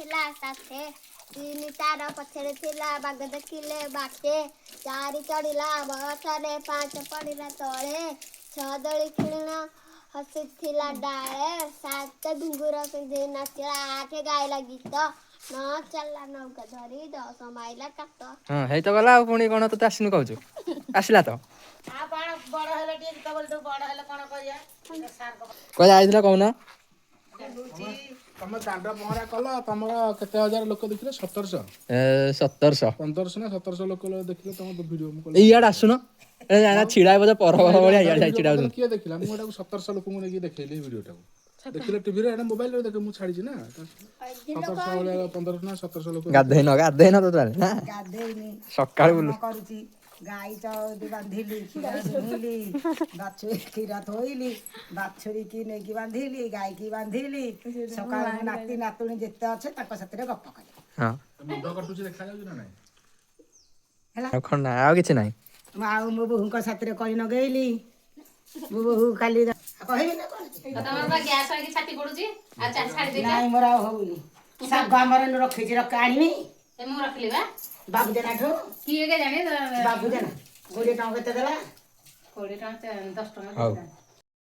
ଥିଲା ସାଥେ, ତିନି ତାର ପଛରେ ଥିଲା, ବାଘ ଦେଖିଲେ ବାଟେ। ଚାରି ଚଢିଲା ଗଛରେ, ପାଞ୍ଚ ପଡ଼ିଲା ତଳେ, ଛଅ ଦୋଳି ଖେଳିଲା ହସିଥିଲା ଡାଳେ, ସାତ ଘୁଙ୍ଗୁର ପିନ୍ଧି ନାଚିଲା, ଆଠ ଗାଇଲା ଗୀତ, ନଅ ଚାଲିଲା ନୌକା ଧରି, ଦଶ ମାଇଲା କାତ। ହଁ, ହେଇ ତ ଗଲା। ଆଉ ପୁଣି କ'ଣ ତୋତେ ଆସିନୁ କହୁଛୁ? ଆସିଲା ତ। ଆଉ କଣ, ବଡ ହେଲେ ଟିକେ ଗୀତ ବୋଲିଦେବୁ। ବଡ ହେଲେ କଣ କରିବା ସାର୍? କୁଆଡ଼େ ଯାଇଥିଲ କହୁନ? ତମେ ଦାଣ୍ଡ ପହଁରା କଲ, ତମର କେତେ ହଜାର ଲୋକ ଦେଖିଲେ? 1700? ଏ, 1700। 1500 ନା 1700 ଲୋକ ଦେଖିଲେ ତମ ଭିଡିଓ। ମୁଁ କହିଲି ଏଇ ଇଆଡ଼େ ଆସୁନ। ଏ ନା, ଛିଡ଼ା ହେବ ପରବ ଭଳିଆ ଇଆଡ଼େ ଯାଇ ଛିଡ଼ା ହଉଛନ୍ତି। କିଏ ଦେଖିଲା? ମୁଁ ଏଟାକୁ 1700 ଲୋକଙ୍କୁ ନେଇକି ଦେଖେଇଲି। ଏଇ ଭିଡିଓଟାକୁ ଦେଖିଲେ ଟିଭିରେ, ଏଟା ମୋବାଇଲରେ ଦେଖେ, ମୁଁ ଛାଡ଼ିଛି ନା। 1700 ଭଳିଆ, 1500 ନା 1700 ଲୋକ। ଗାଧେଇନ, ଗାଧେଇନ ତ ତାହେଲେ ନା? ଗାଧେଇନି। ସକାଳୁ ବୁଲୁ। କାମ କରୁଛି। ଗାଈ ତ ବାନ୍ଧିଲି, କ୍ଷୀର ଦୁହିଁଲି, ବାଛୁରୀ କ୍ଷୀର ଥୋଇଲି, ବାଛୁରୀ କି ନେଇକି ବାନ୍ଧିଲି, ଗାଈ କି ବାନ୍ଧିଲି। ସକାଳୁ ମୋ ନାତି ନାତୁଣୀ ଯେତେ ଅଛେ, ତାଙ୍କ ସାଥିରେ ଗପ କଲି। ହଁ। ମୁଣ୍ଡ କଟୁଛି, ଦେଖାଯାଉଛି ନା ନାଇଁ? ହେଲା। ଆଉ କ'ଣ ନା ଆଉ କିଛି ନାହିଁ? ମୁଁ ଆଉ ମୋ ବୋହୂଙ୍କ ସାଥିରେ କରି ନଗେଇଲି। ମୋ ବୋହୂ କାଲି କହିବି ନା କଣ? ତମର ବା ଗ୍ୟାସ ହେଇକି ଛାତି ପଡୁଛି ଆଉ ଛାଡ଼ି ଦେଇଛ। ନାଇଁ, ମୋର ଆଉ ହଉନି। ଶାଗ ଆମର ଏଇନୁ ରଖିଛି, ରଖ, ଆଣିବି। ଏ ମୁଁ ରଖିଲି ବା। ବାବୁ ଜେନାଠୁ। କିଏ କେଜାଣି? ବାବୁ ଜେନା 20 ଟଙ୍କା କେତେ ଦେଲା? 20 ଟଙ୍କା, 10 ଟଙ୍କା। ହଉ।